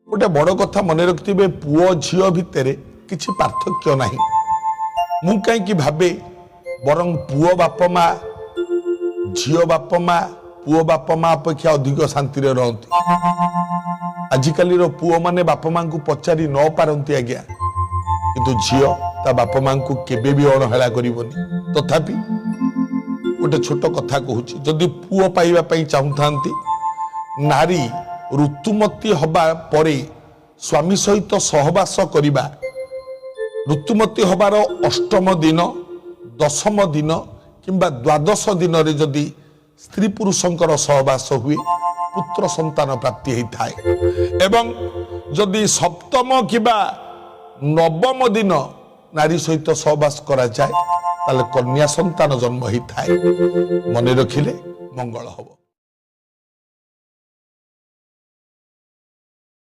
ଗୋଟେ ବଡ଼ କଥା ମନେ ରଖିଥିବେ, ପୁଅ ଝିଅ ଭିତରେ କିଛି ପାର୍ଥକ୍ୟ ନାହିଁ। ମୁଁ କାହିଁକି ଭାବେ, ବରଂ ପୁଅ ବାପ ମା ଝିଅ ବାପ ମା ପୁଅ ବାପ ମା ଅପେକ୍ଷା ଅଧିକ ଶାନ୍ତିରେ ରହନ୍ତି। ଆଜିକାଲିର ପୁଅମାନେ ବାପ ମାଙ୍କୁ ପଚାରି ନ ପାରନ୍ତି ଆଜ୍ଞା, କିନ୍ତୁ ଝିଅ ତା ବାପ ମାଙ୍କୁ କେବେ ବି ଅଣହେଳା କରିବନି। ତଥାପି ଗୋଟେ ଛୋଟ କଥା କହୁଛି, ଯଦି ପୁଅ ପାଇବା ପାଇଁ ଚାହୁଁଥାନ୍ତି, ନାରୀ ଋତୁମତୀ ହବା ପରେ ସ୍ୱାମୀ ସହିତ ସହବାସ କରିବା, ଋତୁମତୀ ହବାର ଅଷ୍ଟମ ଦିନ, ଦଶମ ଦିନ କିମ୍ବା ଦ୍ୱାଦଶ ଦିନରେ ଯଦି ସ୍ତ୍ରୀ ପୁରୁଷଙ୍କର ସହବାସ ହୁଏ, ପୁତ୍ର ସନ୍ତାନ ପ୍ରାପ୍ତି ହେଇଥାଏ ଏବଂ ଯଦି ସପ୍ତମ କିମ୍ବା ନବମ ଦିନ ନାରୀ ସହିତ ସହବାସ କରାଯାଏ, ତାହେଲେ କନ୍ୟା ସନ୍ତାନ ଜନ୍ମ ହେଇଥାଏ। ମନେ ରଖିଲେ ମଙ୍ଗଳ ହବ।